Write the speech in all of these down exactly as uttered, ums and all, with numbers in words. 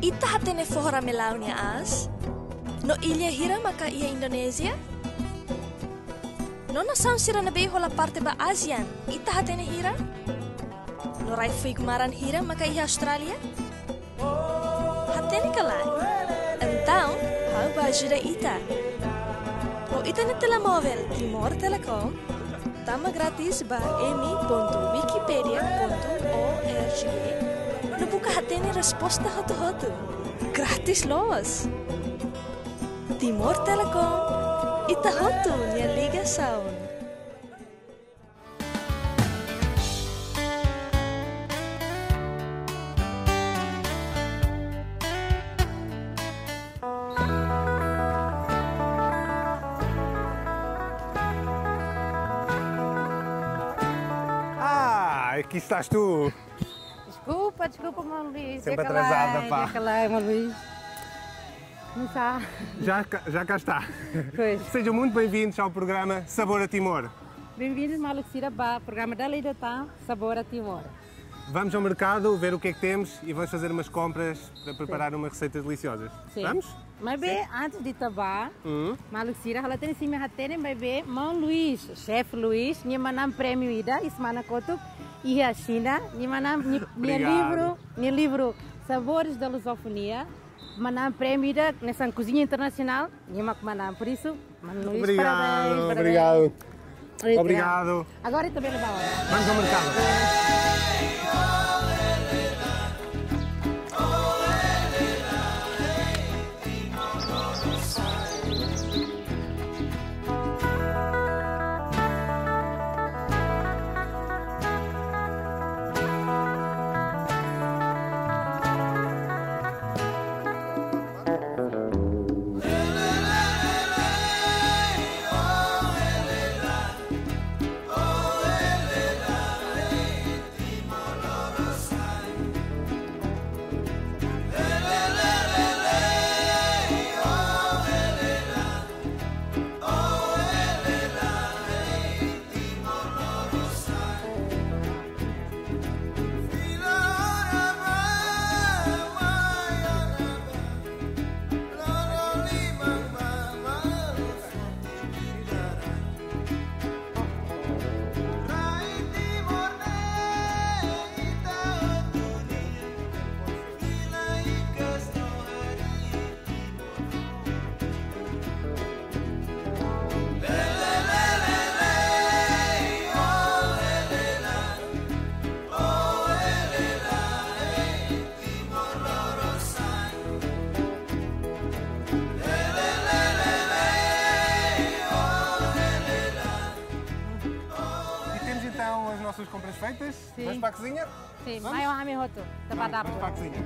Ita hatene foho ramelau nia aas? No illa hira maka iha Indonézia? No nasaun sira ne'ebé hola parte ba ASEAN, ita hatene hira? No rai-fuik maran hira maka iha Austrália? Hatene ka lae? Entaun, ha'u bá ajuda ita. Ho ita-nia telemóvel Timor Telecom, tama grátis ba emi pontu wikipedia pontu org no buka hatene resposta hotu-hotu. Grátis loos! Timor Telecom, ita hotu nia ligasaun. Ah, aqui estás tu. Desculpa, desculpa, maun Luís. Sempre atrasada, pá. Diga lá, maun Luís. Não está. Já cá, já cá está. Pois. Sejam muito bem-vindos ao programa Sabor a Timor. Bem-vindos, maluk sira, ba programa dala ida tan, Sabor a Timor. Vamos ao mercado ver o que é que temos e vamos fazer umas compras para preparar umas receitas deliciosas. Sim. Vamos? Maibé, antes de ita bá, hum, maluk sira, ha'u la hatene se imi hatene, maibé, maun Luís, chef Luís, nia manán prémiu ida, semana kotuk, iha Xina, nia manán, nia, nia livru, nia livru Sabores da Lusofonia, manán prémiu ida, hanesan kozinha internasionál, nia mak manán, por isso, maun Luís, parabéns, parabéns. Obrigado. Obrigado. Agora também leva a hora. Vamos ao mercado. E temos então as nossas compras feitas. Sim. Vamos para a cozinha? Sim, vamos? Mai ho ami hotu. Vamos, vamos para a cozinha.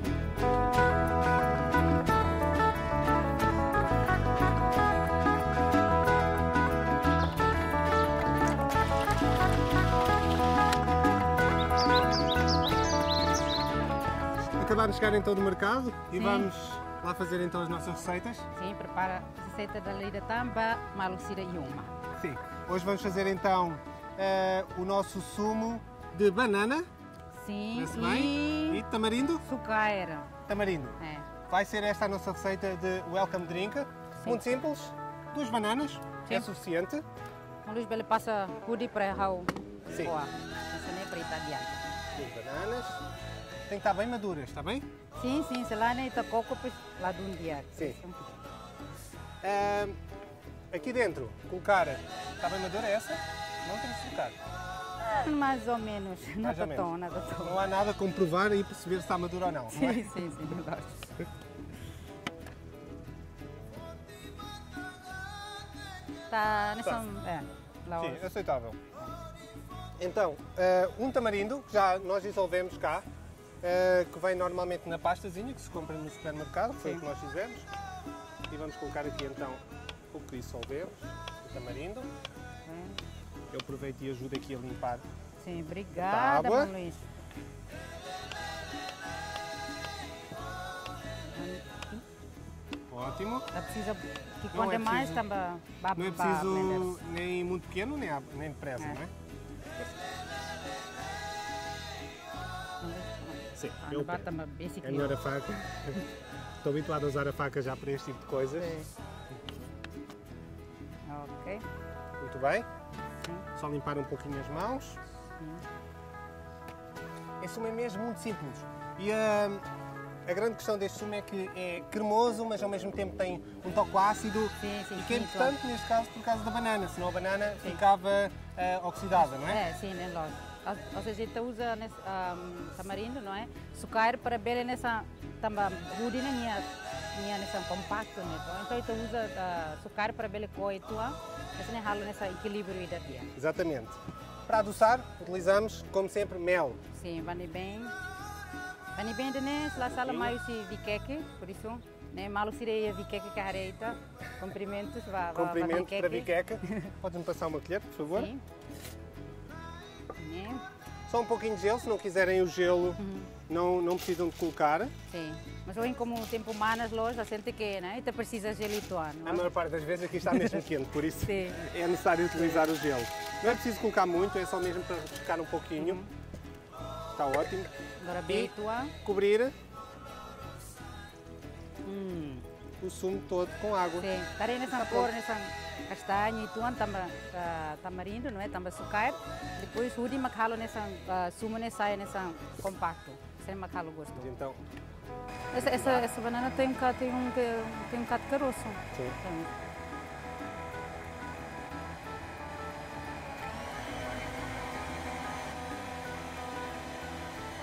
Acabaram de chegar então do mercado e vamos lá fazer então as nossas receitas. Sim, prepara receita dala ida tan ba maluk sira iha uma. Sim, hoje vamos fazer então, eh, o nosso sumo de banana. Sim, parece bem. E tamarindo? Sukaer. Tamarindo. É. Vai ser esta a nossa receita de welcome drink. Sim. Muito simples. Duas bananas é suficiente. Maun Luís bele pasa hudi para ha'u. Sim. Boa. Essa nem para italiano. Duas bananas. Tem que estar bem maduras, está bem? Sim, sim, se la ne'e ita koko, pois, la dún di'ak. Sim. Ahm, aqui dentro, colocar, está bem madura essa? Não tem que trocar. Ah, mais ou menos. Mais ou menos. Nada tão, nada tão. Não há nada como provar e perceber se está madura ou não, não é? Sim, sim, sim, lógico. Tá, nessa, é, la. Sim, aceitável. Então, eh, um tamarindo, que já nós dissolvemos cá, eh, que vem normalmente na pastazinha que se compra no supermercado, foi o que nós fizemos. E vamos colocar aqui então o que dissolvemos, o tamarindo. Hum. Eu aproveito e ajudo aqui a limpar. Sim, obrigada, maun Luís. Ótimo. Não precisa que quando é mais, tamba. Não é preciso nem muito pequeno, nem à, nem pressa, não é? Sim, eu pego. É melhor a faca. Estou habituado a usar a faca já para este tipo de coisas. Sim. Ok. Muito bem. Sim. Só limpar um pouquinho as mãos. Sim. Esse sumo é mesmo muito simples. E a, a grande questão deste sumo é que é cremoso, mas ao mesmo tempo tem um toque ácido. Sim, sim, e que é importante neste caso por causa da banana, senão a banana ficava, eh, oxidada, não é? É, sim, é lógico. Ou, ou seja, ita uza nes-, ahm, tamarindo, não é? Sukaer para bele hanesan, tanba hudi ne'e nia, nia hanesan kompaktu, ne'e. Entaun ita uza, ah, sukaer para bele ko'a uitoan, hanesan ne'e halo hanesan ekilíbriu ida di'ak. Exatamente. Para adoçar, utilizamos, como sempre, mel. Sim, ba ne'ebé. Ba ne'ebé ida-ne'e, se la sala, sim, mai husi vikeke, por isso, ne'e, maluk sira iha vikeke karik ita. Cumprimentos, ba, ba, ba vikeke. Cumprimentos para vikeke. Podes-me passar uma colher, por favor? Sim. Ne'e. Só um pouquinho de gelo, se não quiserem o gelo, uhum, não, não precisam de colocar. Sim. Mas ohin, como tempu manas loos, ha'u sente que, né, ita presiza jelu uitoan, não é? A maior parte das vezes aqui está mesmo quente, por isso, sim, é necessário utilizar o gelo. Não é preciso colocar muito, é só mesmo para refrescar um pouquinho. Uhum. Está ótimo. Agora, e beitua, cobrir, hum, o sumo todo com água. Sim, ita haree hanesan, está pronto, kór hanesan kastañu uitoan tanba, ah, tamarindo, não é? Tanba sukaer. Depois hudi mak halo hanesan, ah, sumo ne'e sai hanesan kompaktu. Hanesan ne'e mak halo gostu. Então, essa, essa, essa banana tem um bocado, tem um, tem, tem um bocado de caroço. Sim. Tem.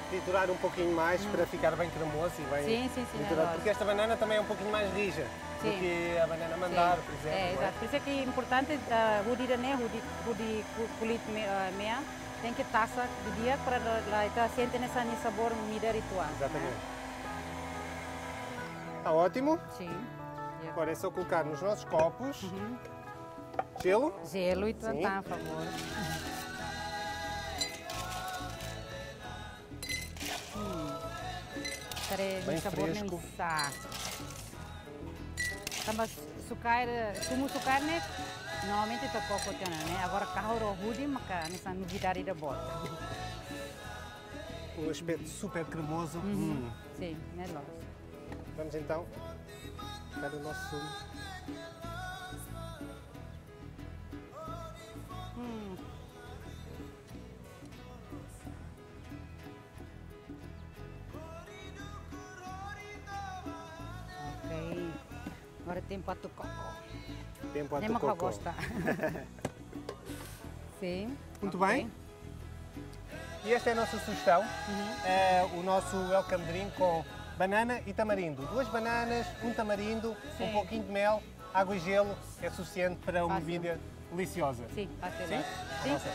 Triturar um pouquinho mais, hum, para ficar bem cremoso e bem, sim, sim, sim, triturado, é lógico, porque esta banana também é um pouquinho mais rija do, sim, que a banana mandar, sim, por exemplo, é, não é? Exato. Por isso é que é importante, ah, hudi ida-ne'e, hudi, hudi ku-, kulit me-, ah, mean, tenke tasa didi'ak para la, la ita sente hanesan nia sabór midar uitoan, né? Exatamente. Está ótimo. Sim. Agora é só colocar nos nossos copos. Uhum. Gelo? Gelo e, sim, tan, por favor. Hum. Bem fresco. Sabór ne'e sa. Tanba sukaer, sumo sukaer ne'e normalmente ita ko'a tiha ona, né? Agora kahur ho hudi maka hanesan novidade ida boot. Um aspecto super cremoso. Uhum. Hum. Sim, é lógico. Vamos então dar o nosso sumo. Hum. Ok. Agora tempu atu koko. Tempu atu koko. Ne'e mak ha'u gosta. Sim. Muito bem. Ok. E esta é a nossa sugestão. Uhum. É o nosso welcome drink com banana e tamarindo. Duas bananas, um tamarindo, um, sim, pouquinho de mel, água e gelo é suficiente para uma, fácil, bebida deliciosa. Sim, fácil. Sim? Sim? Sim. Avança.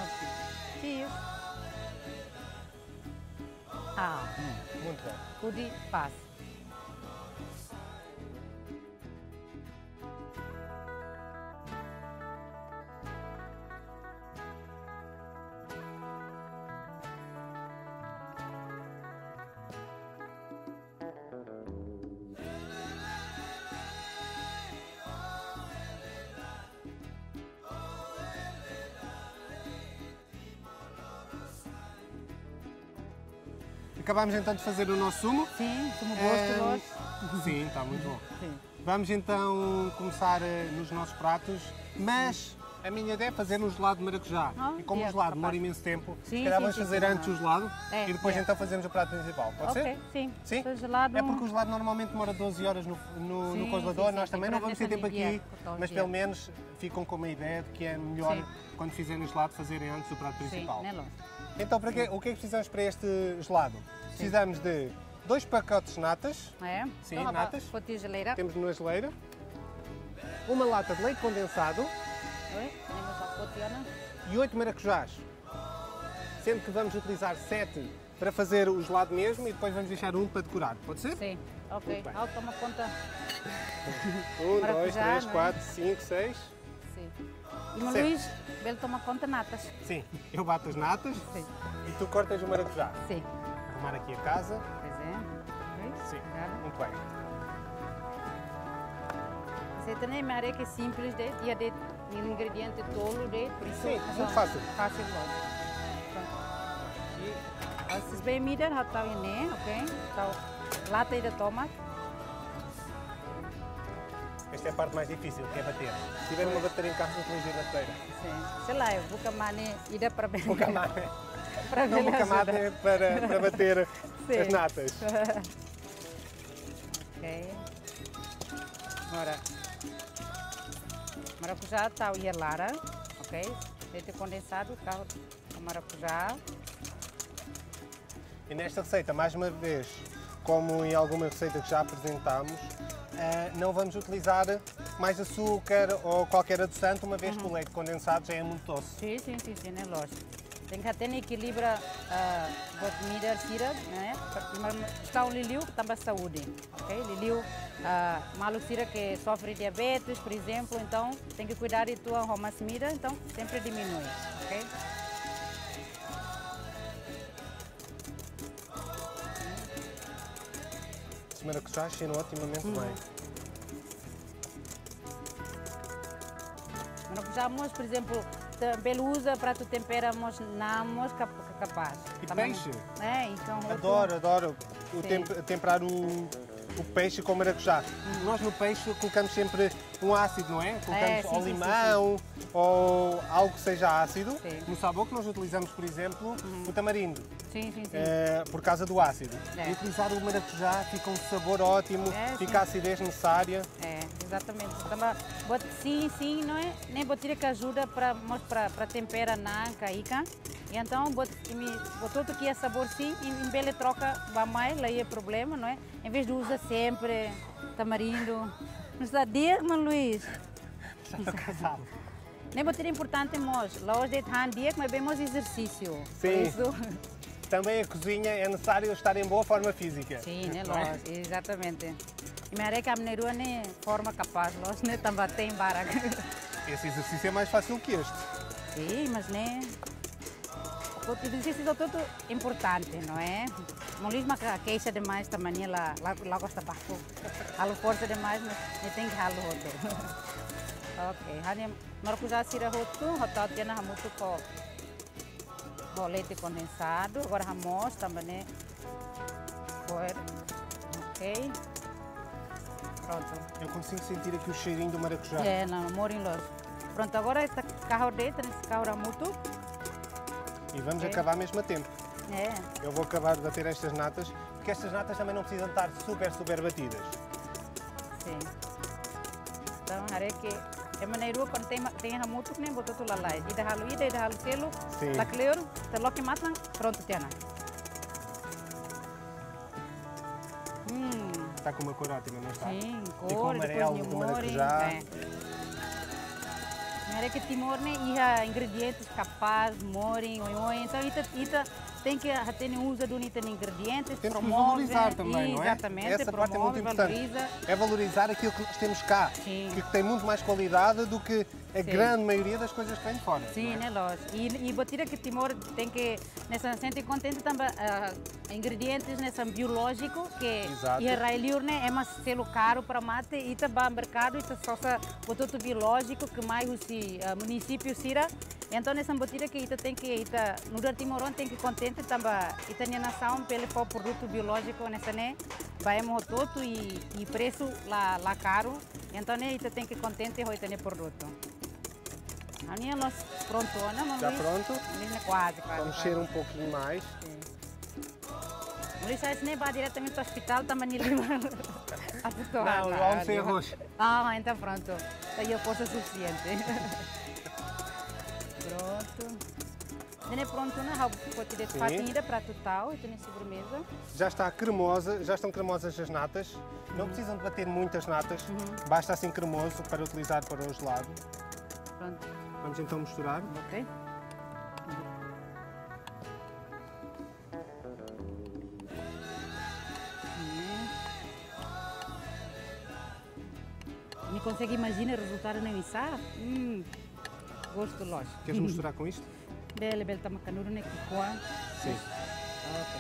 Ok. Cheers. Ah. Hum, muito bom. Hudi pas. Acabamos então de fazer o nosso sumo. Sim, sumo gostu, ehm, loos. Sim, está muito bom. Sim. Vamos então começar, eh, nos nossos pratos, mas a minha ideia é fazer um gelado de maracujá. Ah, e como o gelado demora imenso tempo, sim, se calhar vamos fazer antes o gelado e depois então fazemos o prato principal. Pode ser? Ok, sim. Sim? Pois gelado. É porque o gelado normalmente demora doze horas no, no, no congelador, sim, sim, sim, nós também não vamos ter tempo aqui, mas pelo menos ficam com uma ideia de que é melhor quando fizerem o gelado fazerem antes o prato principal. Sim, ne'e loos. Então, para quê, o que é que precisamos para este gelado? Sim. Precisamos de dois pacotes natas. É? Sim, então, natas. Foti iha jeleira. Temos na geleira. Uma lata de leite condensado. Oi? Temos a foti, Ana. E oito maracujás. Sendo que vamos utilizar sete para fazer o gelado mesmo e depois vamos deixar um para decorar. Pode ser? Sim. Ok. Muito bem. Ha'u toma konta. Um, dois, três, quatro, cinco, seis. Sim. Sete. E o Luís, ele toma konta natas. Sim, eu bato as natas, sim, e tu cortas o maracujá. Sim. Arrumar aqui a casa. Pois é. Ok. Sim, obrigada. Muito bem. Receita ne'e, mak haree ke simples de'it, iha de'it ingrediente tolu de'it, por isso, sim, muito fácil. Fácil loos. Pronto. E Sira bem midar, ha'u tau iha ne'e, ok? Tau lata ida tomak. Esta é a parte mais difícil, que é bater. Se tiver uma batedeira em casa, utilizem batedeira. Sin. Sei lá, eu vou camar ne'e ida para bele. Vou camar. Para bele ajuda. Não, vou camar para, para bater as natas. Ok. Agora, maracujá tau iha laran, ok? Leite condensado, tau maracujá. E nesta receita, mais uma vez, como em alguma receita que já apresentámos, eh, não vamos utilizar mais açúcar ou qualquer adoçante, uma vez que o leite condensado já é muito doce. Sin, sin, sin, sin, é lójiku. Tenke hatene ekilibra, ah, buat midar sira, ne'e? Mas buska liuliu tanba saúde, ok? Liuliu, ah, maluk sira ke sofre diabetes, por exemplo, entaun tenke kuidadu uitoan ho masa midar, entaun sempre diminui, ok? Esse maracujá cheira otimamente bem. Maracujá mós, por exemplo, te-, bele uza para atu tempera mós na'an mós kap-, kapás. E peixe? É, entaun, adoro, adoro o temp-, temperar o, o peixe com maracujá. Nós no peixe colocamos sempre um ácido, não é? Colocamos ou limão ou algo que seja ácido. Sim. No sabor que nós utilizamos, por exemplo, o tamarindo. Sim, sim, sim. Eh, por causa do ácido. É. E utilizar o maracujá fica um sabor ótimo, fica a acidez necessária. É, exatamente. Tanba, buat sin, sin, não é? Ne'e buat sira ke ajuda para, mós para, para tempera na'an ka ikan. E entaun, buat, imi, buat hotu ke iha sabor sin, imi, imi bele troka ba mai, la iha problema, não é? Em vez de uza sempre tamarindo. Não está di'ak, maun Luís? Está casado. Ne'e buat ida importante mós, la'ós de'it han di'ak, maibé mós ezersísiu. Sim. Por isso. Também a cozinha é necessário estar em boa forma física. Sim, ne'e lójiku, exatamente. Imi haree katak ami na'in-rua ne'e forma kapás, la'ós ne'e tanba te'in barak. Esse exercício é mais fácil que este. Sim, mas ne'e, o exercício hotu-hotu importante, não é? Maun Luís mak keixa demais, tanba nia la, la, la gosta baku. Halo forsa demais, mas nia tenke halo hotu. Ok, ha'u-nia maracujá sira hotu, hotu tiha ona hamutuk ho, ho leite condensado. Agora hamoos tanba ne'e fo'er. Ok. Pronto. Eu consigo sentir aqui o cheirinho do maracujá. É, não, morin loos. Pronto, agora ita kahur de'it, ita sei kahur hamutuk. E vamos acabar ao mesmo tempo. É. Eu vou acabar de bater estas natas, porque estas natas também não precisam estar super, super batidas. Sim. Entaun, haree katak ema na'in-rua kuandu te'in, te'in hamutuk ne'e buat hotu lalais. Ida halo ida, ida halo seluk, sim, la kleur, ita loke matan, prontu tiha ona. Hum. Está com uma cor ótima, não está? Sim, e com cor, depois amarelo, nia morin, com maracujá. É. Haree katak Timor ne'e iha ingredientes kapás, morin, oioin. Entaun, ita, ita tenke hatene uza duni ita-nia ingredientes, promove. Temos que valorizar também, não é? Exatamente, promove, valoriza. Essa parte é muito importante. É valorizar aquilo que nós temos cá, sim, que tem muito mais qualidade do que a grande maioria das coisas que vem de fora, não é? Sim, ne'e lójiku. I, i buat ida ke Timor tenke, hanesan sente kontente tanba, ah, ingredientes hanesan biolójiku ke, exato, iha rai-liur ne'e ema selu karu para mate, ita bá merkadu, ita sosa buat hotu biolójiku ke mai husi, ah, munisípiu sira. Entaun, hanesan buat ida ke ita tenke, ita nu'udar timoroan tenke kontente tanba ita-nia nasaun bele fó produtu biolójiku hanesan ne'e ba ema hotu-hotu i, i presu la, la karu. Entaun, ne'e ita tenke kontente ho ita-nia produtu. Ha'u-nian la'ós prontu ona, maun Luís? Já pronto? Maun Luís ne'e kuaze, kuaze, kuaze. Vamos mexer um pouquinho mais. Sim. Maun Luís, se ne'e bá diretamente para o hospital, tanba nia liman atu tohar. Não, eu almocei arroz. Ah, entaun prontu. Entaun iha forsa sufisiente. Prontu. Ne'e prontu ona, ha'u foti de'it fatin ida para atu tau, ita-nia sobremeza. Já está cremosa, já estão cremosas as natas. Não precisam de bater muitas natas, basta assim cremoso para utilizar para o gelado. Pronto. Vamos então misturar. Ok. Hum. Imi konsege imajina rezultadu ne'e oinsá? Hum, gostu loos. Queres misturar com isto? Bele, bele, tama kanudu ne'e ki'ikoan. Sim. Ok.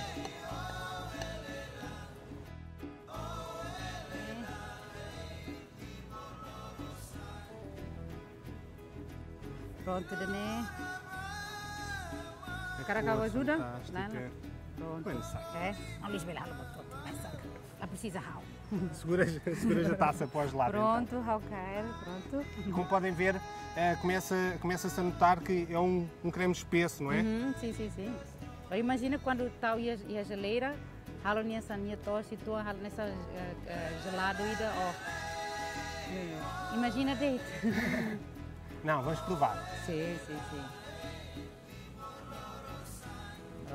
Prontu, ida-ne'e. Hakarak ha'u ajuda? Fantástica. Lae, lae. Pronto. Bueno, sabe. É? Não lhes bela halo botou. Começa. Ela precisa hau. Segura, segura já está-se após lá. Pronto, hau kaer, pronto. Como podem ver, eh, começa, começa-se a notar que é um, um creme espesso, não é? Uhum, sim, sim, sim. Agora imagina quando tau iha, iha jeleira, halo nia hanesan nia tosi, entaun halo hanesan eh, eh, geladu ida, ó. Imagina de'it. Não, vamos provar. Sim, sim, sim.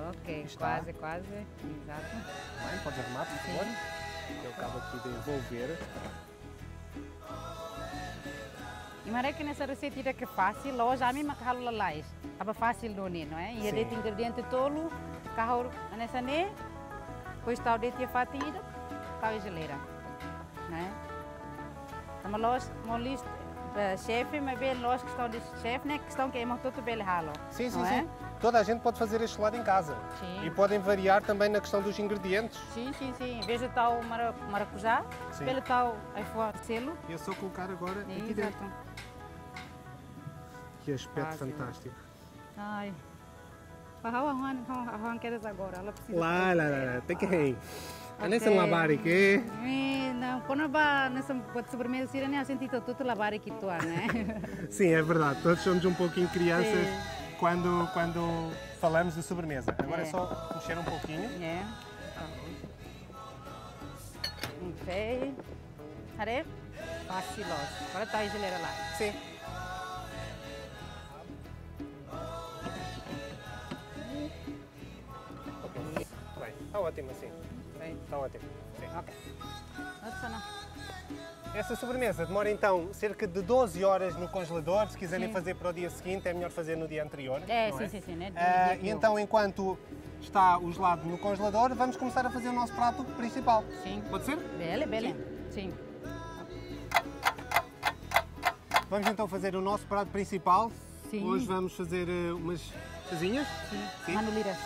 Ok, Está. Quase, quase. Exato. Mãe, pode arrumar, por favor? Sim. Que eu acabo aqui de envolver. I haree katak hanesan reseita ida ke fasil, la'ós ami mak halo lalais. Tanba fasil duni, não é? Iha Sim. De'it ingrediente tolu, kahur hanesan ne'e, depois tau de'it iha fatin ida, tau iha jeleira. Não é? Tanba la'ós, mós liu, eh, chefe, maibé la'ós kestaun de chefe, ne'e kestaun ke ema hotu-hotu bele halo. Sim, sim, Não é? sim. Toda a gente pode fazer este lado em casa. Sim. E podem variar também na questão dos ingredientes. Sim, sim, sim. Em vez de tau mara-, maracujá, Sim. bele tau ai-fuan seluk. E é só colocar agora aqui dentro. Exato. Que aspecto Fácil. Fantástico. Ai. Para hau, hau, hau, hau, queres agora? Ela precisa. Lá, lá, lá, lá. Tem que rir. Ok. Hanesan labarik, eh? Eh, não, quando ba hanesan buat sobremesa sira-ne'e, ha'u sente hotu-hotu labarik uitoan, né? Sim, é verdade. Todos somos um pouquinho crianças Sim. quando, quando falamos de sobremesa. Agora é É. só mexer um pouquinho. É. Ok. Haree? Fasil loos. Agora tau iha jeleira laran. Sim. Ok. Bem, está ótimo assim. Bem, Está ótimo. Sim. ok. Nossa, não. Essa sobremesa demora então cerca de doze horas no congelador. Se quiserem Sim. fazer para o dia seguinte, é melhor fazer no dia anterior. É, Não sim, é? sim, sim, né? Ah, Dia e que eu- então, enquanto está o gelado no congelador, vamos começar a fazer o nosso prato principal. Sim. Pode ser? Bele, bele. Sim. Vamos então fazer o nosso prato principal. Sim. Hoje vamos fazer eh, umas asinhas Sim. Sim. Manuliras.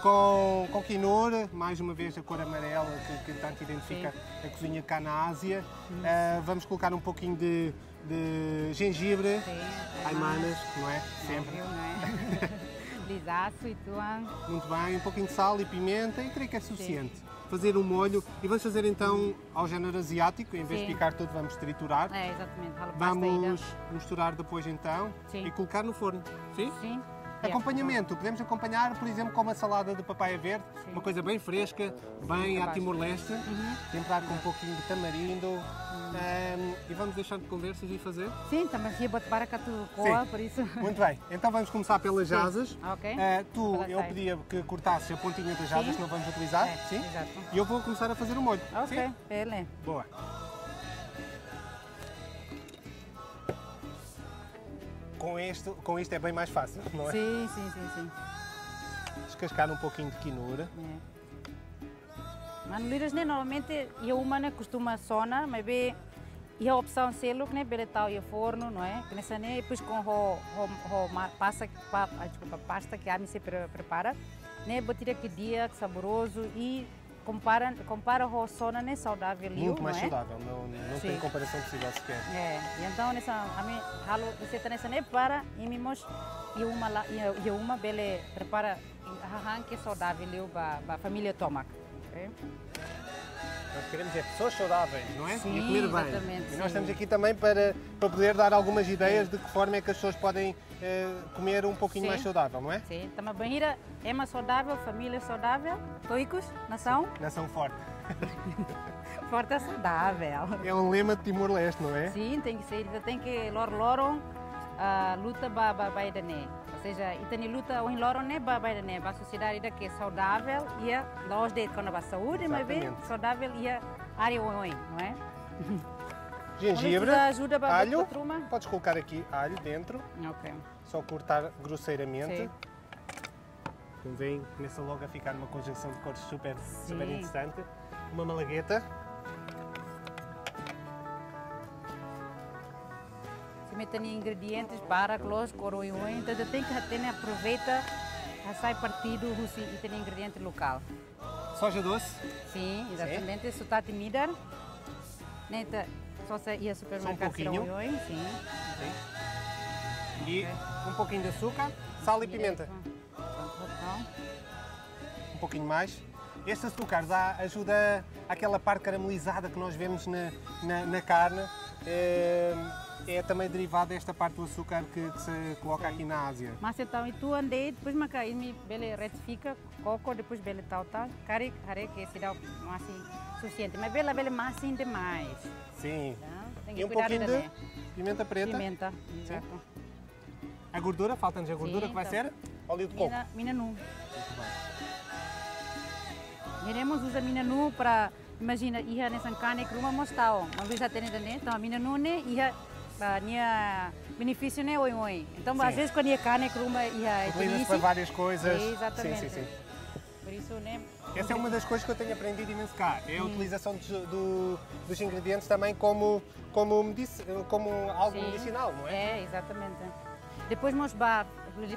com, com quinur, mais uma vez a cor amarela que, que tanto identifica a cozinha cá na Ásia. Eh, vamos colocar um pouquinho de, de gengibre, Sim. aimanas, não é? Sempre. Óbvio, né? Lizaço uitoan. Muito bem, um pouquinho de sal e pimenta e creio que é suficiente. Fazer um molho e vamos fazer então ao género asiático, em vez de Sim. picar tudo, vamos triturar. É, exatamente. Halo pasta ida. Vamos misturar depois então Sim. e colocar no forno. Sim? Sim. Acompanhamento, podemos acompanhar, por exemplo, com uma salada de papaya verde, Sim. Uma coisa bem fresca, bem à Capaz. Timor-Leste, Uhum. temperado com um pouquinho de tamarindo. Ahm, e vamos deixar de conversas e fazer? Sim, também se botar para cá tu coa, por isso. Muito bem, então vamos começar pelas Sim. asas. Ok. Ah, tu, Pelas eu asas. Pedia que cortasse a pontinha das asas, Sim. Não vamos utilizar. É, Sim? Exato. E eu vou começar a fazer o molho. Ok, Sim? Bele. Boa. Com isto, com isto é bem mais fácil, não é? Sim, sim, sim, sim. Descascar um pouquinho de quinur. É. Manuliras ne'e normalmente iha uma ne'e kostuma sona, maibé iha opsaun seluk ne'e bele tau iha fornu, não é? Hanesan ne'e, depois com ho, ho, ho ma, pasta, pa, ah, desculpa, pasta ke ami sei pre, prepara. Ne'e buat ida ke di'ak, saborozu i kompara, kompara ho sona ne'e saudável liu, Muito mais não é? Saudável, não, não Sim. Tem comparação possível sequer. É, e então hanesan ami halo reseita hanesan ne'e para imi mós iha uma la, iha, iha uma bele prepara hahán ke saudável liu ba, ba família tomak. Ok? Nós queremos é pessoas saudáveis, não é? Sim, E a comer bem. Exatamente, E nós sim. Estamos aqui também para, para poder dar algumas ideias de que forma é que as pessoas podem eh, comer um pouquinho Sim. Mais saudável, não é? Sim, tanba bainhira ema saudável, família saudável, toikus, nasaun Nação forte. forte e saudável. É um lema de Timor-Leste, não é? Sim, tem que ser, tem que lor loron ah, luta ba, ba, ba ida-ne'e. Ou seja, ita-nia luta ohin loron ne'e ba, ba ida-ne'e, ba sosiedade ida ke saudável iha la'ós de'it kona-ba saúde, maibé Exatamente. Saudável iha área oioin, não é? Gengibre, Precisa ajuda ba, ba, alho. Truma? Podes colocar aqui alho dentro, Ok. Só cortar grosseiramente. Sim. Como veem, começa logo a ficar uma conjunção de cores super, super Sim. Interessante. Uma malagueta. Se ita-nia ingredientes barak loos, kor oioin, entaun ita tenke hatene aproveita, hasai partidu husi ita-nia ingrediente lokál. Soja doce. Sim, exatamente. Só ita-nia midar. Ne'e ita sosa iha supermerkadu sira pouquinho. Oioin, sim. E um pouquinho de açúcar, sal e pimenta. Pronto, então. pouquinho mais. Este açúcar dá, ajuda aquela parte caramelizada que nós vemos na, na, na carne. É, é também derivado desta parte do açúcar que, que se coloca aqui na Ásia. Masin tau itu ande, depois maka imi bele retifika, koko, depois bele tau tau. Karik haree ke seidauk masin sufisiente. Mas bele, bele masin demais. Sim. Tá? Tem que cuidar também. E um pouquinho de pimenta preta. Pimenta, exato. A gordura, falta-nos a gordura, que vai ser óleo de coco. Mina, mina-nuu. Muito bem. Queremos usar mina-nuu para, imajina, iha hanesan kanek ruma mós tau. Maun Luís hatene ida-ne'e, entaun mina-nuu ne'e iha, ah, nia benefísiu ne'e oioin. Sim. Entaun, às vezes, quando iha kanek ruma iha... Utiliza-se para várias coisas. Exatamente. Sim, sim, sim. Por isso, né? Essa é uma das coisas que eu tenho aprendido imenso cá, é a utilização dos, do, dos ingredientes também como, como, medici- como algo medicinal, não é? É, exatamente. Depois mós ba,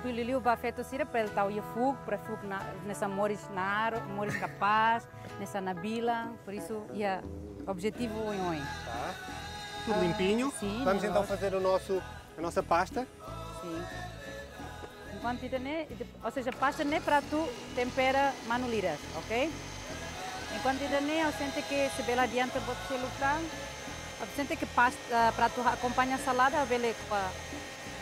liuliu ba feto sira para ele tau iha fuuk, para fuuk na, hanesan moris naruk, moris kapás, hanesan nabilan, por isso, iha objetivu oioin. Tá. Tudo limpinho. Sim, vamos então fazer o nosso, a nossa pasta. Sim. Enkuantu ida-ne'e, ou seja, pasta ne'e para atu tempera manu-liras, ok? Enkuantu ida-ne'e, ha'u sente ke se bele adianta buat seluk tan, ha'u sente ke pasta, ah, para atu akompaña salada, bele ba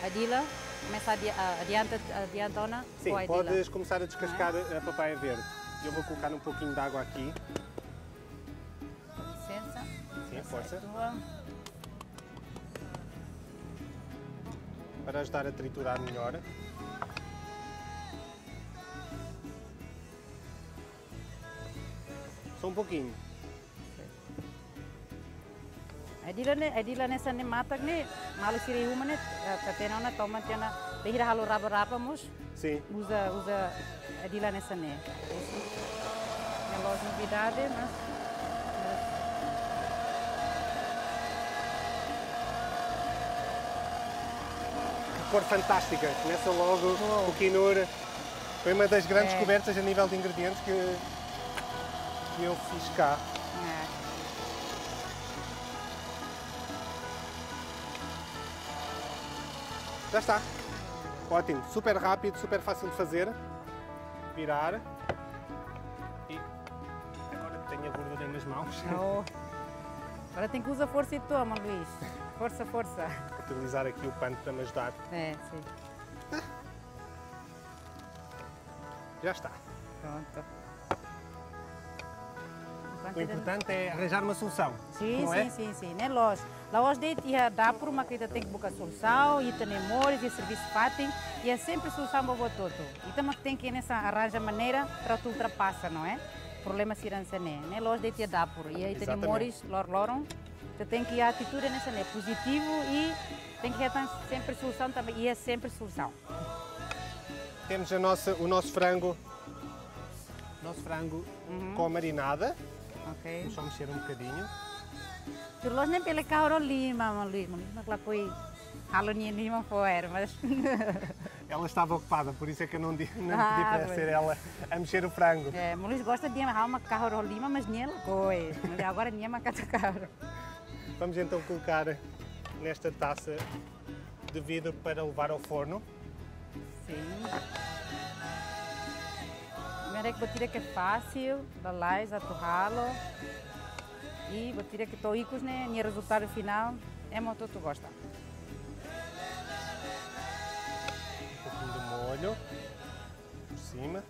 adila, komesa adi-, ah, adianta, adianta ona. Sim, ba adila. Podes começar a descascar a papaya verde. Eu vou colocar um pouquinho de água aqui. Com licença. Sim, força. Tua. Para ajudar a triturar melhor. Só um pouquinho. Adila ne'e, adila hanesan ne'e matak ne'e, maluk sira iha uma ne'e, eh, hatene ona toman tiha ona, bainhira halo raba-raba mós. Sim. Uza, uza adila hanesan ne'e. Ne'e la'ós novidade, mas, mas... Que cor fantástica, começa logo o quinur. Foi uma das grandes descobertas a nível de ingredientes que, que eu fiz cá. É. Já está. Ótimo. Super rápido, super fácil de fazer. Virar. E agora tenho a gordura nas mãos. Oh. Agora tem que usar força e toma, Luís. Força, força. Utilizar aqui o pano para me ajudar. É, sim. Já está. Pronto. O importante é arranjar uma solução, não é? Sim, sim, sim, sim. Ne'e la'ós. La'ós de'it iha dapur mak ita tenke buka solusaun, ita-nia moris, iha servisu fatin, iha sempre solusaun ba buat hotu. Ita mak tenke hanesan arranja maneira para atu ultrapasa, não é? Problema sira hanesan ne'e. Ne'e la'ós de'it iha dapur, iha ita-nia moris lor-loron. Ita tenke iha atitude hanesan ne'e, pozitivu i tenke hetan sempre solusaun também, iha sempre solusaun. Temos a nossa, o nosso frango, nosso frango com marinada. Ok. Vamos só mexer um bocadinho. Tuir loos ne'e bele kahur ho liman, maun Luís, maun Luís mak lakohi halo nia liman fo'er, mas... Ela estava ocupada, por isso é que eu não, di- não pedi para ser ela a mexer o frango. É, maun Luís gosta de ha'u mak kahur ho liman, mas nia lakohi. Mas agora nia mak atu kahur. Vamos então colocar nesta taça de vidro para levar ao forno. Sim. Imi haree buat ida ke fasil, lalais atu halo. I buat ida ke to'o ikus ne'e, nia rezultadu finál ema hotu-hotu gosta. Um pouquinho de molho por cima.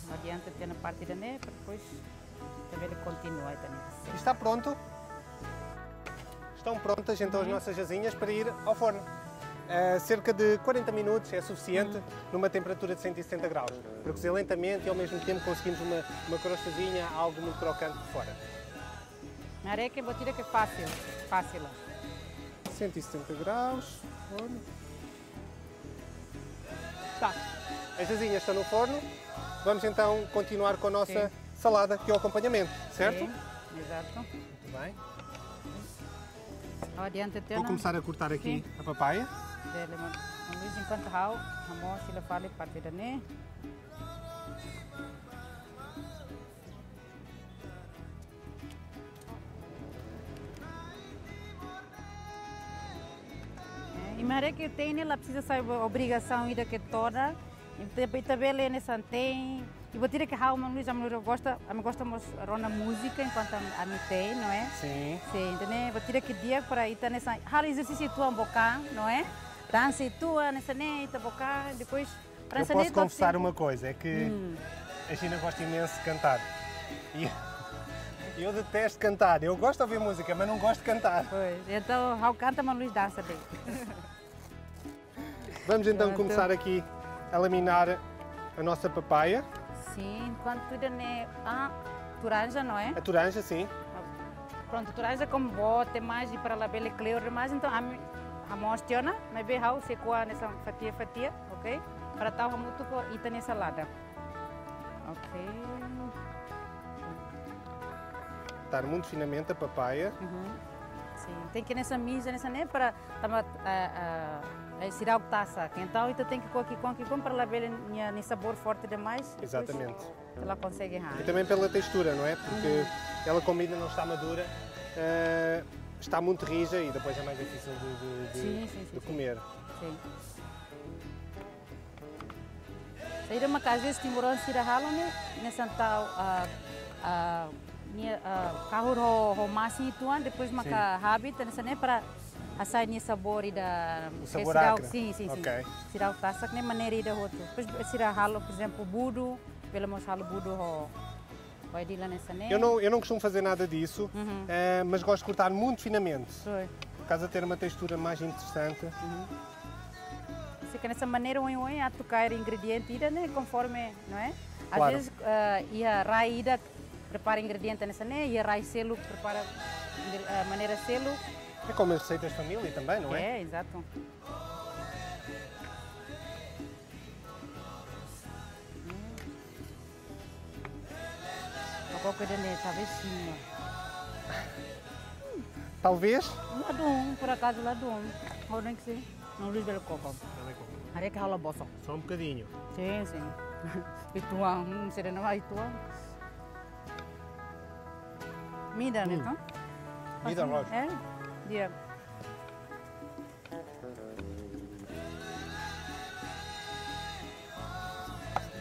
Não adianta ter na parte da neve, depois também ele continua aí também. Está pronto? Estão prontas então as nossas asinhas para ir ao forno. Eh, cerca de quarenta minutos é suficiente numa temperatura de cento e setenta graus. Para cozer lentamente e ao mesmo tempo conseguimos uma, uma crostazinha, algo muito crocante por fora. Haree ke buat ida ke fasil, fasil. Cento e setenta graus, forno. Tá. As asinhas estão no forno. Vamos então continuar com a nossa salada, que é o acompanhamento, certo? Sim, exato. Muito bem. Ha'u adianta tiha ona. Vou começar a cortar aqui a papaya. Dele, maun Luís, enkuantu ha'u hamoos fila fali parte ida-ne'e. Eh, imi haree ke te'in ne'e la presiza sai obrigasaun ida ke todan, Ita, ita bele hanesan te'in. I buat ida ke ha'u, Maun Luis, ami gosta, ami gosta mós rona múzika enkuantu ami, ami te'in, não é? Sin. Sin, entaun ne'e buat ida ke di'ak para ita hanesan halo ezersísiu uitoan bokan, não é? Dansa uitoan, hanesan ne'e, ita bokan, depois para... Eu posso confessar uma coisa, é que a Gina gosta imenso de cantar. E eu detesto cantar. Eu gosto de ouvir música, mas não gosto de cantar. Pois, entaun, ha'u kanta, Maun Luis dansa bem. Vamos então começar aqui a laminar a nossa papaya. Sin, enkuantu ida-ne'e, ah, turanja, não é? A turanja, sim. Prontu, turanja komu boot demais i para labele kleur demais, entaun ami, ami hamoos tiha ona, maibé ha'u sei ko'a hanesan fatia-fatia, ok? Para tau hamutuk ho ita-nia salada. Ok. Cortar muito finamente a papaya. Uhum. Sin, tenke hanesan mija hanesan ne'e para tanba, ah, ah, eh, seidauk tasak. Entaun ita tenke ko'a ki'ikoan ki'ikoan para labele nia, nia sabor forte demais. Depois... Exatamente. Ela consegue, ha. E também pela textura, não é? Porque ela, como ainda não está madura, eh, está muito rija e depois é mais difícil de, de, de, sin, sin, sin, de comer. Sin. Saida maka às vezes timoroan sira halo ne'e, hanesan tau, ah, ah, nia, ah, kahur ho, ho masin uitoan, depois maka habit, hanesan ne'e para hasai nia sabor ida... O sabor acre. Sin, sin, sin. Ok. Seidauk tasak ne'e maneira ida hotu. Depois sira halo, por exemplo, budu, bele mós halo budu ho, ho ida hanesan ne'e. Eu não, eu não costumo fazer nada disso, eh, mas gosto de cortar muito finamente. Pois. Por causa de ter uma textura mais interessante. Uhum. Se hanesan maneira oioin atu kaer ingrediente ida ne'e, conforme, não é? Às vezes, eh, iha rai ida prepara ingrediente hanesan ne'e, iha rai seluk prepara ingre-, eh, maneira seluk. É como as receitas de família também, não é? É, exato. Koko ida-ne'e, talvez sim. Talvez? Ladún, por acaso ladún. Ha'u dehan ke sim. Maun Luis bele koko. Bele koko. Haree ke halo bosok. Só um bocadinho. Sin, sin. Uitoan, hmm, sira-ne'e uitoan. Mida, ne'e, entaun? Mida, lógico. É? Di'ak.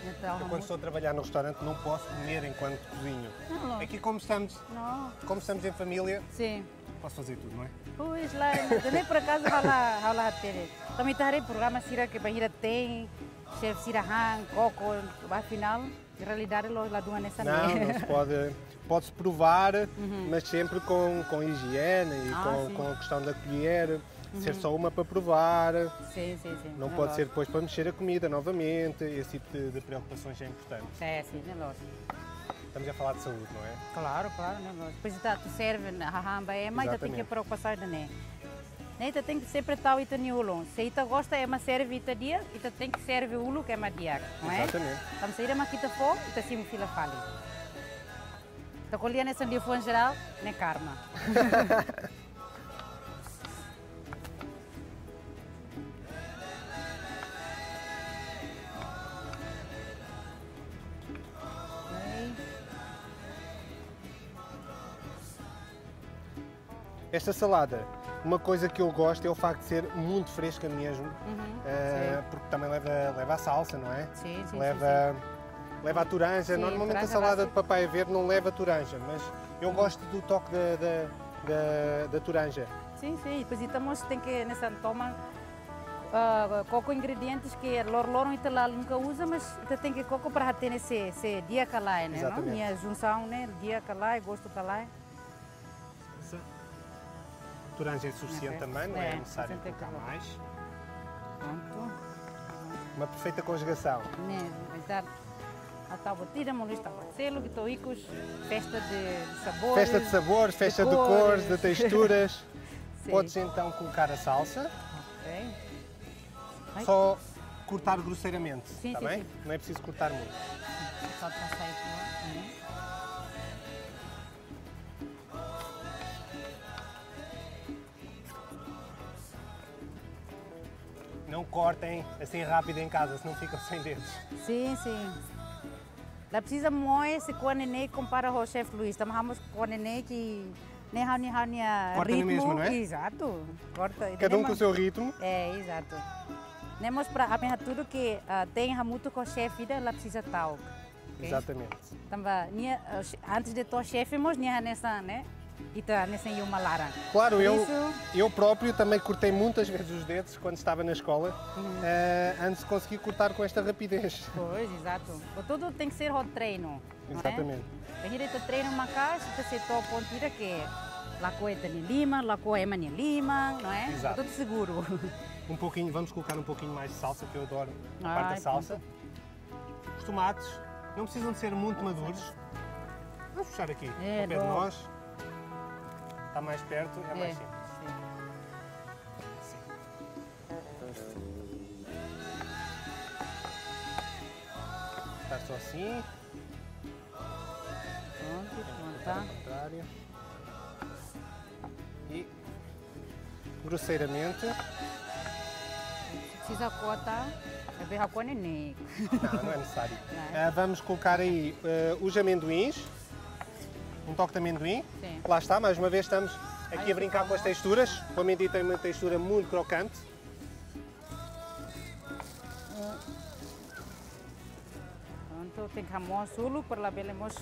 Então, eu, quando estou a trabalhar no restaurante, não posso comer enquanto cozinho. Não, não. Aqui, como estamos, não, como estamos em família, sim, posso fazer tudo, não é? Pois, lá, nem por acaso, vai lá, vai lá ter. Também tá aí programa sira ke bainhira te'in, chefe sira han, koko, afinal, realidade, loos ladún hanesan ne'e. Não, não se pode. Pode-se provar, mas sempre com, com higiene e com, com a questão da colher. Ser só uma para provar. Sim, sim, sim. Não pode ser depois para mexer a comida novamente. Esse tipo de, de preocupações é importante. É, sim, é lógico. Estamos a falar de saúde, não é? Claro, claro, ne'e lógiku. Depois ita atu serve, hahán ba ema, ita tenke preokupasaun ida-ne'e. Ne'e ita tenke sempre tau ita-nia ulun. Se ita gosta ema serve ita di'ak, ita tenke serve uluk ema di'ak, não é? Exatamente. Tanba saida mak ita fó, ita simu fila fali. Ita ko'alia hanesan liafuan jerál, ne'e karma. Esta salada, uma coisa que eu gosto é o facto de ser muito fresca mesmo, eh, porque também leva, leva a salsa, não é? Sim, sim, sim, sim. Leva, leva a turanja. Sim, normalmente a salada de papaya verde não leva turanja, mas eu gosto do toque da, da, da, da turanja. Sim, sim. Depois ita mós tenke hanesan toma, ah, koko ingredientes ke lor-, loron ita la nunka uza, mas ita tenke koko para hatene se, se di'ak ka lae, ne'e, não? Exatamente. Nia junsaun ne'e di'ak ka lae, gostu ka lae. Turanja é suficiente também, não é necessário colocar mais. Prontu. Uma perfeita conjugação. Ne'e, entaun, ita buat ida, Maun Luis, ita buat seluk, ita ikus, festa de, de sabores. Festa de sabores, festa de cores, de texturas. Sim. Podes então colocar a salsa. Ok. Só cortar grosseiramente, tá bem? Sim, sim, sim. Não é preciso cortar muito. Só para sair. Não cortem assim rápido em casa, senão ficam sem dedos. Sim, sim. La presiza moe se kuanene kompara ho Chef Luis. Tanba ha'u mós kuanene ke ne'e ha'u-nia, ha'u-nia ritmu. Corta na mesma, não é? Exato. Corta. Cada um com o seu ritmo. É, exato. Ne'e mós para ami hatudu ke, ah, te'in hamutuk ho xefe ida la presiza ta'uk. Ok? Exatamente. Tanba nia, ah, xe-, antes de to'o xefe mós nia hanesan, ne'e? Ita hanesan iha uma laran. Claro, por eu, isso, eu próprio também cortei muitas vezes os dedos quando estava na escola, eh, antes de conseguir cortar com esta rapidez. Pois, exato. Tudo tem que ser ao treino, não é? Exatamente. Bainhira ita treinu maka'as, ita sei to'o pontu ida ke lakohi ita-nia liman, lakohi ema nia liman, não é? Exato. Tudo seguro. Um pouquinho, vamos colocar um pouquinho mais de salsa, que eu adoro a parte da salsa. Ai, pronto. Os tomates não precisam de ser muito maduros. Vamos puxar aqui, ao pé de nós. Está mais perto, é mais simples. Sim. Está só assim. Pronto, pronto. Ao contrário. E grosseiramente. Presiza cortar, é ver a cor nem. Não, não é necessário. Não é? Eh, vamos colocar aí, eh, os amendoins. Um toque de amendoim. Sim. Lá está, mais uma vez estamos aqui a brincar com as texturas. O amendoim tem uma textura muito crocante. Pronto, tenke hamoos uluk para labele mós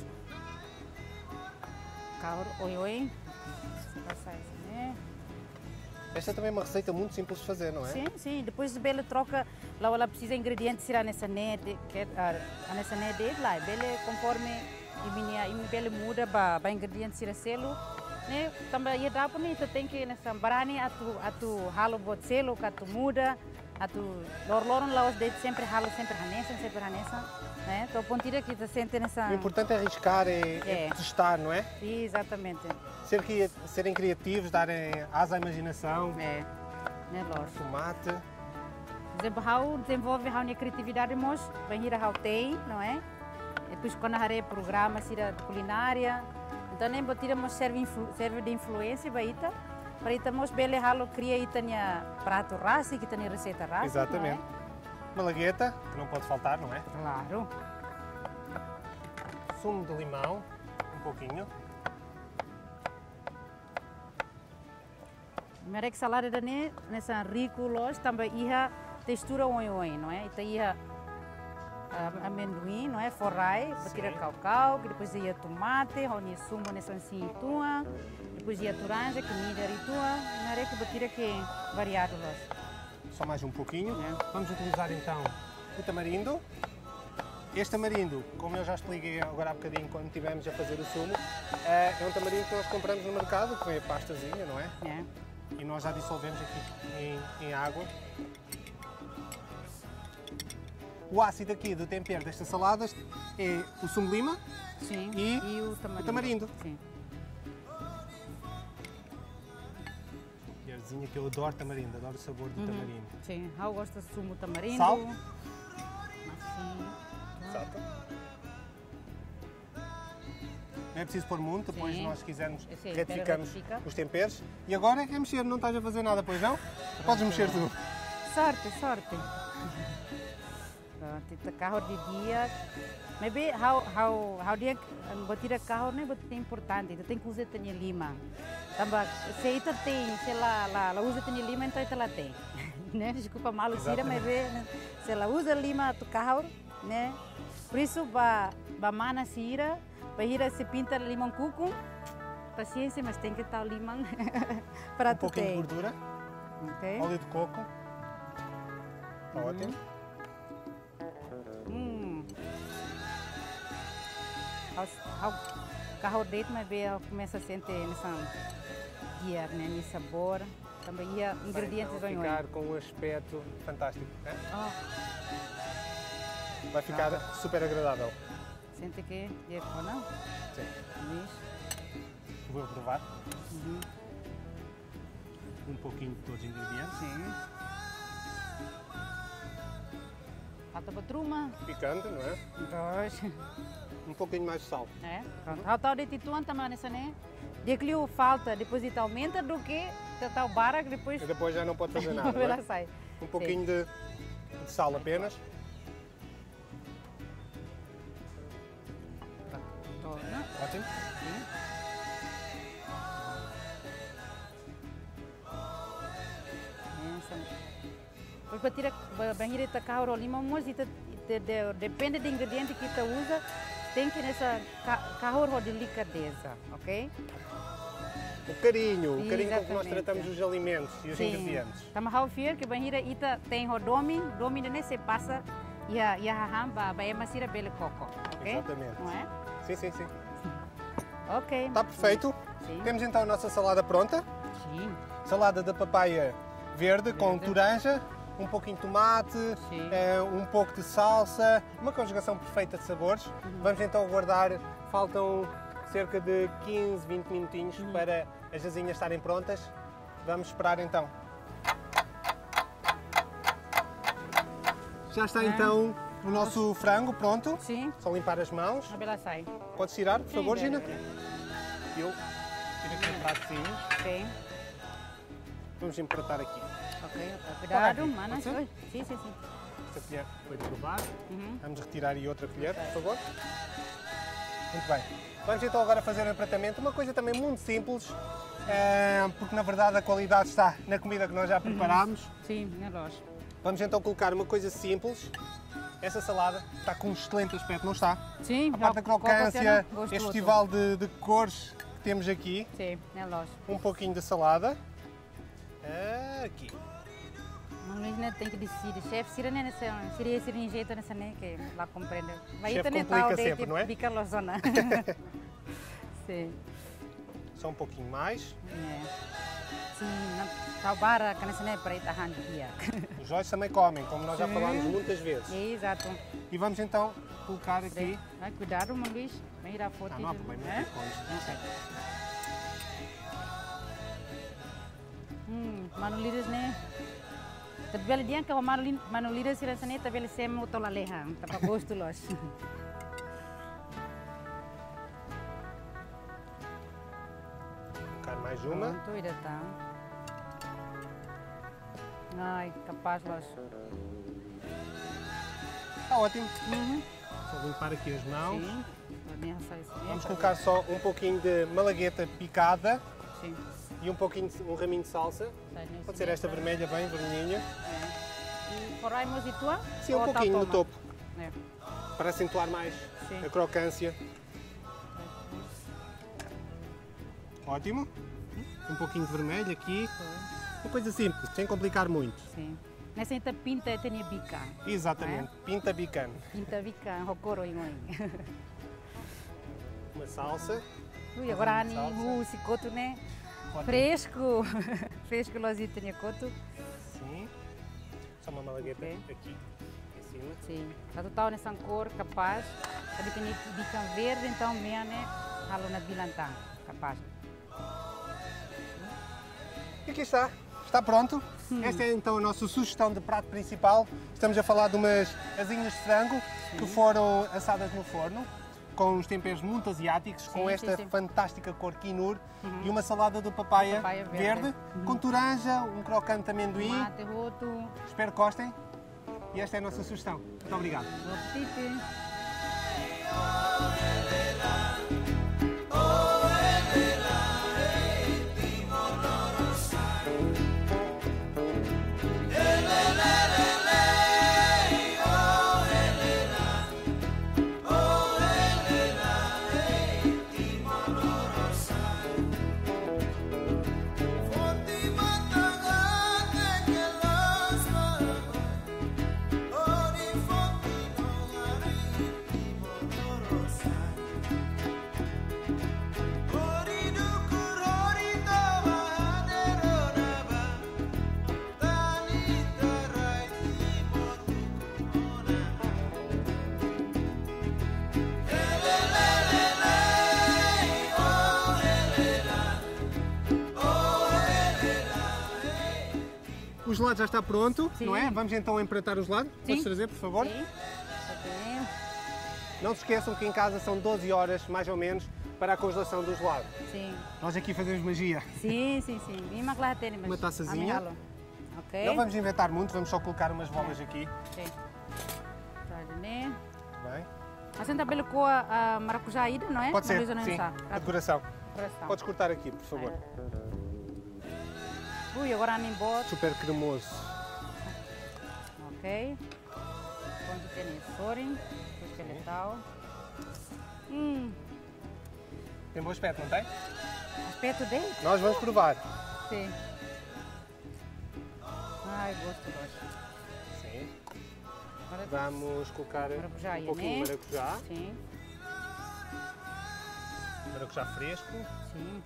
kahur oioin. Pasa isso, né? Esta também é uma receita muito simples de fazer, não é? Sim, sim. Depois bele troka, la, la presiza ingrediente sira hanesan ne'e de'it, ke, ah, hanesan ne'e de'it, la, bele konforme imi-nia, imi bele muda ba, ba ingrediente sira seluk, ne'e? Tanba iha dapur ne'e ita tenke hanesan barani atu, atu halo buat seluk, atu muda, atu loron-loron la'ós de'it sempre halo, sempre hanesan, sempre hanesan, ne'e? To'o pontu ida ke ita sente hanesan. O importante é arriscar, é, é testar, não é? Exatamente. Ser cria-, serem criativos, darem asa à imaginação. É, ne'e loos. Tomate. Por exemplo, ha'u dezenvolve ha'u-nia kriatividade mós bainhira ha'u te'in, não é? Depois, kuandu haree programa sira kulinária, entaun ne'e buat ida mós serve influ-, serve de influénsia ba ita, para ita mós bele halo, kria ita-nia pratu rasik, ita-nia reseita rasik, não é? Exatamente. Malagueta, que não pode faltar, não é? Claro. Sumo de limão, um pouquinho. Merek salada ida-ne'e hanesan riku loos, tanba iha textura oioin, não é? Ita iha, ah, amendoim, não é? Fó-rai, buat ida kaukau, ke depois iha tomate, ho nia sumo hanesan sin tuan, depois iha toranja, ke midar uitoan, merek buat ida ke variadu loos. Só mais um pouquinho. É. Vamos utilizar então o tamarindo. Este tamarindo, como eu já expliquei agora há bocadinho quando estivemos a fazer o sumo, eh, é um tamarindo que nós compramos no mercado, que vem a pastazinha, não é? É. E nós já dissolvemos aqui em, em água. O ácido aqui do tempero destas saladas é o sumo de lima e o tamarindo. Sim. Colherzinha, que eu adoro tamarindo, adoro o sabor do tamarindo. Sim, ha'u gosta sumo tamarindo. Sal? Mas sim. Sal. Não é preciso pôr muito, depois nós, se quisermos, retificamos os temperos. E agora é que é mexer, não estás a fazer nada, pois não? Podes mexer tu. Sorte, sorte. Pronto, ita kahur didi'ak. Maibé ha'u, ha'u, ha'u dehan, em, buat ida kahur ne'e buat importante. Ita tenke uza ita-nia liman. Tanba se ita te'in, se la, la, la uza ita-nia liman, entaun ita la te'in. Ne'e, deskulpa maluk sira, maibé, ne'e, se la uza liman atu kahur, ne'e? Por isso, ba, ba mana sira, bainhira sei pinta liman-kukun, pasiénsia, mas tenke tau liman para atu te'in. Um pouquinho de gordura. Ok. Óleo de coco. Está ótimo. Hum. Ha'u, ha'u kahur de'it, maibé ha'u komesa sente hanesan di'ak, ne'e, nia sabór. Tanba iha ingredientes oioin. Vai então ficar com um aspecto fantástico, né? Oh. Vai ficar super agradável. Sente ke di'ak ona? Sim. Vou provar. Uhum. Um pouquinho de todos os ingredientes. Sim. Falta buat ruma. Picante, não é? Pois. Um pouquinho mais de sal. É? Pronto. Ha'u tau de'it uitoan tanba hanesan ne'e. Di'ak liu falta, depois ita aumenta duké ita tau barak, depois. E depois já não pode fazer nada, não é? Bele sai. Um pouquinho de, de sal apenas. Pronto, né? Ótimo. Sim. Benção. Para tira ba-, bainhira ita kahur ho liman mós, ita, ita de-, depende de ingrediente que ita uza, tenke hanesan ka-, kahur ho delikadeza, ok? O carinho, o carinho com que nós tratamos os alimentos e os ingredientes. Exatamente. Tanba ha'u fiar katak bainhira ita te'in ho domin, domin ne'e sei pasa iha, iha hahán ba, ba ema sira bele koko, ok? Exatamente. Não é? Sim, sim, sim. Ok. Está perfeito? Sim. Temos então a nossa salada pronta. Sim. Salada de papaya verde com Verde. Toranja, um pouquinho de tomate, Sim. eh, um pouco de salsa, uma conjugação perfeita de sabores. Uhum. Vamos então aguardar, faltam cerca de quinze, vinte minutinhos Uhum. para as asinhas estarem prontas. Vamos esperar então. Já está Ah. então o nosso frango pronto. Sim. Só limpar as mãos. Abela sai. Podes tirar, por Sim, favor, bele, Gina? bele. Eu tiro aqui um pratinho. Sim. Vamos empratar aqui. Ok, ok. Para Kuidadu, aqui, mana. pode ser? Oi, sim, sim, sim. Esta colher foi de bobagem. Uhum. Vamos retirar aí outra colher, por Ok. favor. Muito bem. Vamos então agora fazer o empratamento. Uma coisa também muito simples, eh, porque na verdade a qualidade está na comida que nós já preparámos. Sim, ne'e loos. Vamos então colocar uma coisa simples. Essa salada está com um excelente aspecto, não está? Sim, A parte da koko crocância, gostu este hotu. Festival de, de cores que temos aqui. Sim, ne'e loos. Um pouquinho da salada. Aqui. Manu Liz ne'e tenke deside. Xefe sira ne'e, ne'e, sira, sira-nia jeitu ne'e, ne'e ke la komprende. Mas Xefe ita ne'e complica tau de'it sempre, não é? Bica lozona. Sim. Só um pouquinho mais. É. Sim, não, tau barak ne'e, ne'e para ita hahán di'ak. Os olhos também comem, como nós já Sim. falámos muitas vezes. Exato. E vamos então colocar aqui. Sim. Ai, kuidadu, Manu Liz. Bainhira foti. Ah, não há problema, Hã? eu fico com isto. Ok. Hmm, Manu Liz ne'e. Ita bele dehan katak Manu Liz, Manu Liz sira hanesan ne'e ita bele semo to'o lalehan, tanba gostu loos. Colocar mais uma. Prontu, ida tan. Ai, kapás loos. Está ótimo. Uhum. Só limpar aqui as mãos. Sim. Para mim, sai assim. Vamos colocar só um pouquinho de malagueta picada Sim. e um pouquinho de, um raminho de salsa. Sai nesse Pode ser esta mesmo. Vermelha, bem vermelhinha. É. E por aí, mozito, ah? Sim, um Ou pouquinho no toma? Topo, É. para acentuar mais Sim. a crocância. Ótimo. Um pouquinho de vermelho aqui. Uma coisa simples, sem complicar muito. Sim. Ne'e ita pinta ita-nia bikan. Exatamente, pinta bikan. Pinta bikan, ho kór oioin. Uma salsa. Ui, agora ne'e, Salsa. husi kotuk ne'e. Ótimo. Fresku. Fresku loos ita-nia kotuk. Sim. Só uma malagueta Ok. aqui em cima. Sim. Atu tau hanesan kór kapás. Tanba ita-nia bikan verde, entaun mean ne'e halo nabilan tan. Kapás. E aqui está. Está pronto. Esta é então a nossa sugestão de prato principal. Estamos a falar de umas asinhas de frango que foram assadas no forno com uns temperos muito asiáticos, com Sim, esta sim, sim. fantástica cor quinur e uma salada de papaya, Papaya verde. verde, com toranja, um crocante de amendoim. Tomate, hotu. Espero que gostem. E esta é a nossa sugestão. Muito obrigado. Bom apetite. O gelado já está pronto, Sim. Não é? Vamos então empratar o gelado. Sim. Podes trazer, por favor? Sim. Só tem. Não se esqueçam que em casa são doze horas, mais ou menos, para a congelação do gelado. Sim. Nós aqui fazemos magia. Sim, sim, sim. Imi mak la hatene, mas Uma taçazinha. ami halo. Ok. Não vamos inventar muito, vamos só colocar umas bolas aqui. Sim. Tá, né? Muito bem. Mas ita bele ko'a, ah, maracujá ida, não é? Pode ser, Maracujá não sim. está. A decoração. Decoração. Podes cortar aqui, por favor. Ui, agora nem boto. Super cremoso. Ok. Prontu, tenke sorin, depois que ele tal. Hum. Tem bom aspecto, não tem? Aspecto de? Nós vamos provar. Sim. Ai, gosto, gosto. Sim. Agora vamos colocar maracujá, um pouquinho de maracujá. Sim. Maracujá fresco. Sim.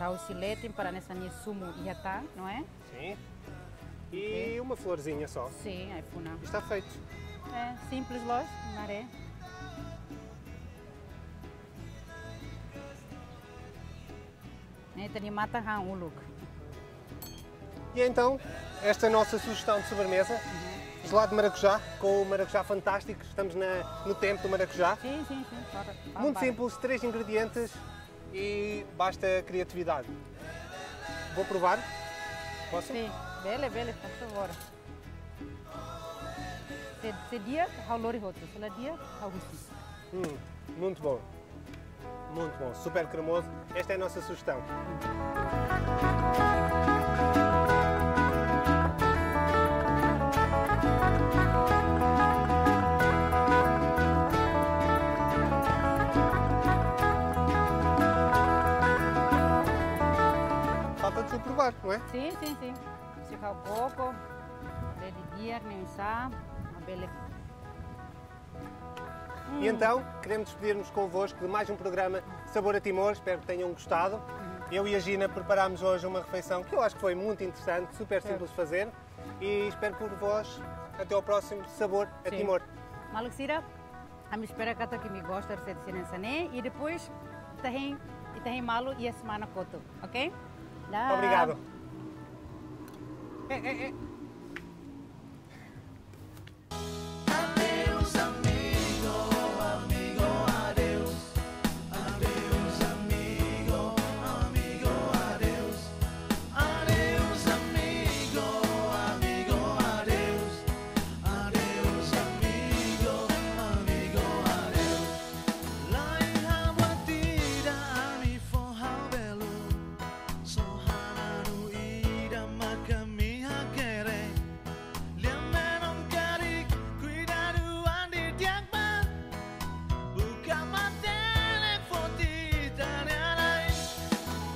Tau husi leten para hanesan nia sumu iha tan, não é? Sim. E uma florzinha só. Sim, ai-funan. Está feito. É, simples, loos, maré. Ne'e ita-nia matan han uluk. E então, esta é a nossa sugestão de sobremesa. Gelado de maracujá, com o maracujá fantástico. Estamos na, no tempo do maracujá. Sim, sim, sim. Muito simples, três ingredientes e basta criatividade. Vou provar. Posso? Sim, bele, bele, por favor. Se, se di'ak, ha'u lori hotu. Se la di'ak, ha'u husi. Hum, muito bom. Muito bom, super cremoso. Esta é a nossa sugestão. Falta de provar, não é? Sim, sim, sim. Se fala coco, bele di'ak, nem sa, bele. E então, queremos despedir-nos convosco de mais um programa Sabor a Timor. Espero que tenham gostado. Eu e a Gina preparámos hoje uma refeição que eu acho que foi muito interessante, super simples de fazer. E espero por vós. Até ao próximo Sabor a Timor. Maluk sira, ami espera katak imi gosta de ser sira hanesan ne'e. E depois, ita hein, ita hein malu iha semana kotuk, ok? Dah. Obrigado. Eh, eh, eh. Adeus, amigo, amigo, adeus. Adeus, amigo, amigo, adeus. Adeus, amigo, amigo, adeus. Adeus, amigo, amigo, adeus. Laiha buat ida ami fó ha'u belun. Só hananu ida mak ami hakerek. Lia menon karik, kuidadu an di'ak ba. Buka matenek foti tarianai.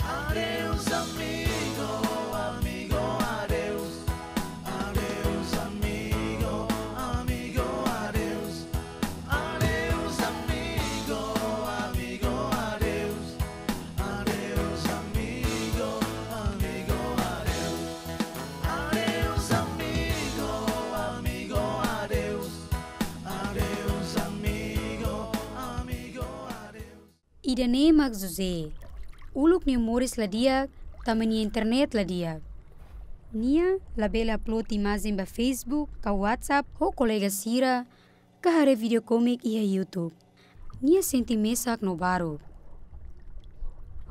Adeus, amigo, amigo, adeus. Adeus, amigo, amigo, adeus. Adeus, amigo, amigo, adeus. Adeus, amigo, amigo, adeus. Adeus, amigo, amigo, adeus. Adeus, amigo, amigo, adeus. Ida-ne'e mak José. Uluk nia moris la di'ak, tanba nia internet la di'ak. Nia labele upload imajen ba Facebook, ka WhatsApp, ho kolega sira, ka haree vídeo komik iha YouTube. Nia sente mesak no baruk.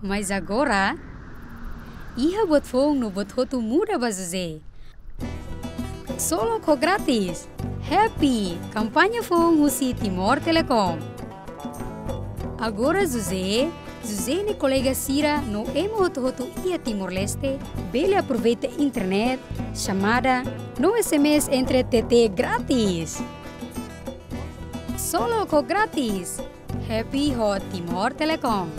Mas agora, iha buat foun no buat hotu muda ba José. Solo ho grátis. Happy! Kampaña foun husi Timor Telecom. Agora José, José nia kolega sira no ema hotu-hotu iha Timor-Leste bele aproveita internet, xamada, no S M S entre T T grátis. Solo ho grátis. Happy ho Timor Telecom.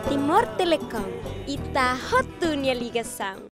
Timor Telecom, ita hotu nia ligasaun.